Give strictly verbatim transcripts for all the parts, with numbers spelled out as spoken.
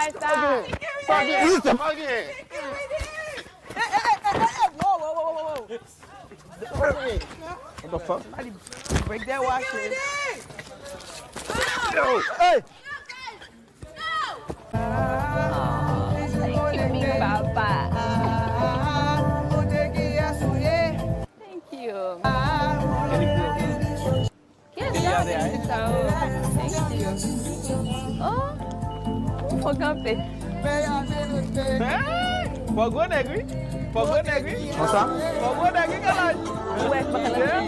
Sa gen. Sa gen. Sa gen. What the fuck? Somebody break that washing. Yo, hey! Aw, thank you, Big Papa. Thank you. Kiyès sa? Thank you. Oh, fò kanpe. Fò gwo nèg, wi. Fò gwo nèg, wi. Konsa? Fò gwo nèg, wi, kalaj. Ou wè, fò kalaj.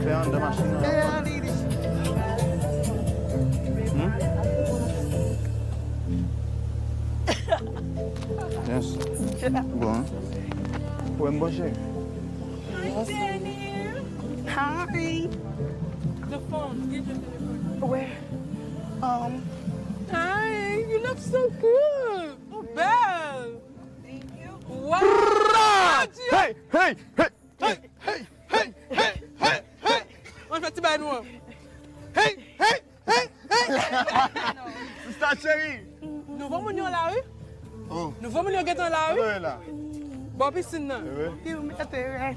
Fè anndan machin nan. Hmm? Yes. Bon. Pou m bòche. Hi. The phone. Get your telephone. Where? Um. Hi. You look so good. Ou bèl. Thank you. Wow. Hey, hey, hey, hey, hey, hey, hey, hey. Ann fè ti bagay nou an. Hey, hey, hey, hey. Sista cheri. Nouvo moun yo la, wi. Oh. Nouvo moun yo gentan la, wi. Kote yo ye la? Bò pisin nan. Ewe. Yo mete, wi.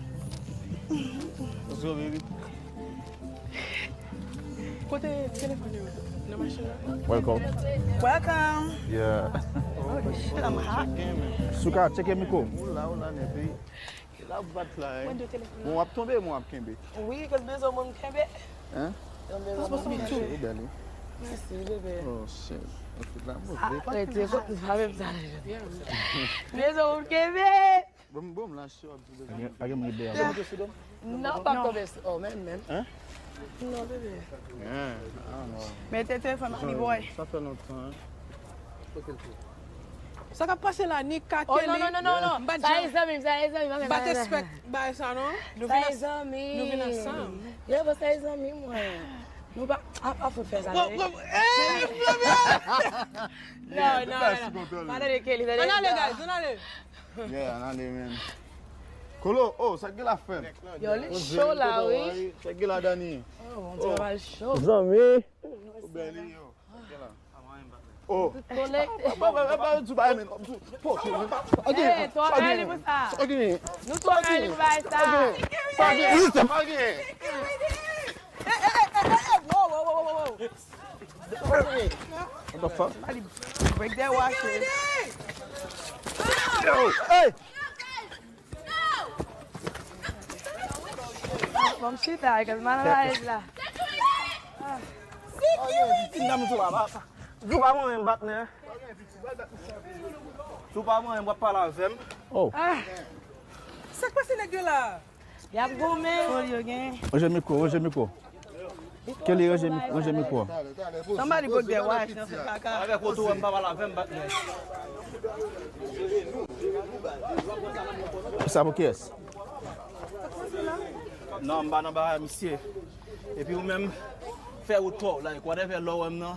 Let's go, baby. Kote telefòn yo? Nan machin nan? Welcome. Welcome. Yeah. Oh, shit, I'm hot. Souka, tcheke mikwo. Oula, oula, nèg. L ap bat la, hein. Mwen de telefòn. Bon, w ap tonbe, mwen w ap kenbe. Wi, cause bezwen moun kenbe. Hein? Bezwen moun kenbe. Ou bèl, wi. Mèsi, bebe. Oh, shit. Outfit la move. Rete kot, pa menm sa. Bezwen moun kenbe. Bon, bon, la, si w ap di bezwen. Pa gen moun ki deyò. Non, pa tonbe. Oh, menm, menm. Hein? Non, bebe. Hein? Ah, non. Mete telefòn, honey boy. Sa fè lontan, hein. Sa k ap pase la, Nika, Kelly? Oh, non, non, non, non, non. M pa t janm, sa e zanmi m, sa e zanmi m, m pa t espèk bagay sa, non. Nou vin ansanm. Nou vin ansanm. Yo, bon, sa e zanmi mwen. Nou pa, a, a fout fè sa, non. Non, non, non, non. Pa tande Kelly, tande. Ann ale, guys, ann ale. Yeah, ann ale, man. Kolo, oh, sa k gen la, frè m? Yo, li cho la, wi. Sa k gen la, Dani? Oh, Bondye, mal cho. Zanmi. Ou bèl, yo. Sa k gen la? Oh. Tout kole. Ba, ba, ba, ba, di bagay, men. Pote, men. Eh, twò early pou sa. Nou twò early pou bagay sa. Sa gen. What the fuck? Somebody break that washing. Yo, hey! Bon, m chita, cause m al anba èd la. Pitit dam tou a, pa, pa. Jou pa mwen menm, patnè. Si w pa mwen menm, w ap pale avè m. Oh. Ah. Sa k pase nèg yo la? Y ap goumen. Fò yo gen. Ranje mikwo, ranje mikwo. Kelly, ranje mi-, ranje mikwo. Somebody put their wife nan fè kaka. Avèk oto, m pa pale avè m, patnè. Sa pou kiyès? Non, m pa nan bagay misye. Epi ou menm, fè wout pa w, like, whatever lè w wè m nan,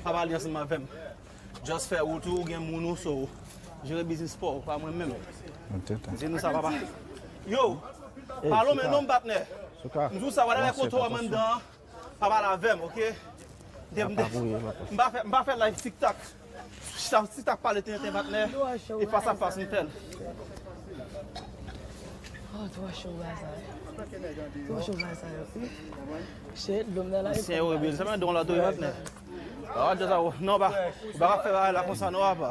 pa pale ansanm avè m. Just fè wout ou, ou gen moun ou, so, jere biznis pa w, pa mwen menm. Di nou sa, papa. Yo, pale w men non, patnè. M di w sa, whatever kote w wè m anndan, pa pale avè m, oke? M pa fè, m pa fè live TikTok. Sa, TikTok pale tenten, patnè. E fas a fas, m fè l. Oh, twò cho, baz. Twò cho, baz. Shit, dlo m nan la. Ansyen yo, byen, sa mwen don la tou, patnè. Ah, non, pa, pa fè bagay la konsa, non, apa.